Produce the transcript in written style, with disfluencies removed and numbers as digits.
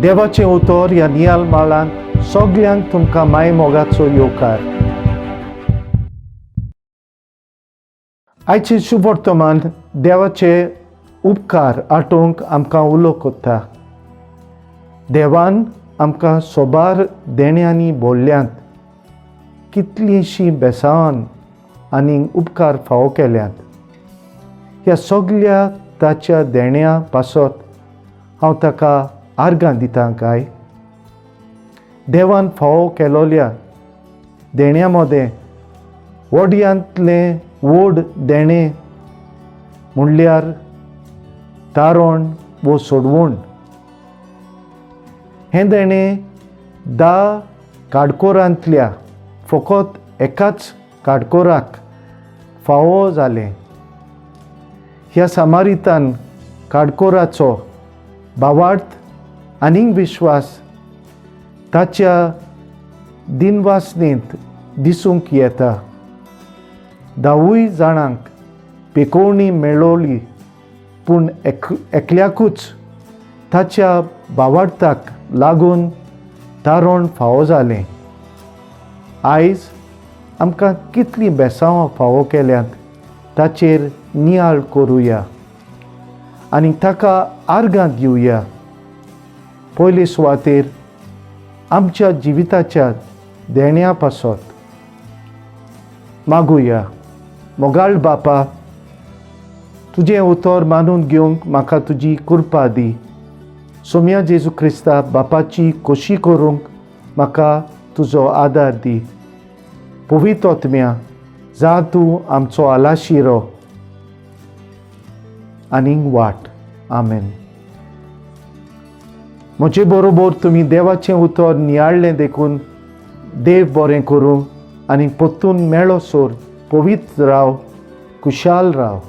देवाचें उतर ह्या नियाल माळांत सगल्यांक तुमकां माय मोगाचो येवकार. आयचे शुभवर्तमान देवाचे उपकार आटोवंक आमकां उलो कोत्ता. देवान आमकां सोबार देण्यांनी भरल्यांत, कितलींशीं बेसांवान आनी उपकार फावो केल्यात. ह्या सगल्या ताच्या देण्या पासत हांव ताका आर्गां दितां काय? देवान फावो केलोल्या देण्या मदें व्हड्यांतलें व्हड देणें म्हणल्यार तारण वो सोडवण. हें देणें 10 काडकोरांतल्या फकत एकाच काडकोराक फावो जालें. ह्या सामारितान काडकोराचो भावार्थ आनीक विश्वास ताच्या दिनवासनेंत दिसूंक येता. 10 जाणांक पेकोवणी मेळोली, पूण एकल्याकूच ताच्या भावार्थाक लागून तारण फावो जालें. आयज आमकां कितलीं बेसांवां फावो केल्यांत ताचेर नियाळ करुया आनी ताका आर्गां दिवया. पयले सुवातेर आमच्या जिविताच्या देण्या पासत मागुया. मोगाळ बापा, तुजें उतर मानून घेवंक म्हाका तुजी कृपा दी. सोम्या जेजू क्रिस्ता बापाची खोशी करूंक म्हाका तुजो आदार दी. पवित्र आत्म्या, जा तूं आमचो आलाशिरो आनीक वाट. आमेन. म्हजे बरोबर तुमी देवाचें उतर नियाळ्ळें देखून देव बरें करूं आनी परतून मेळो सोर पवित्र राव, खुशाल राव.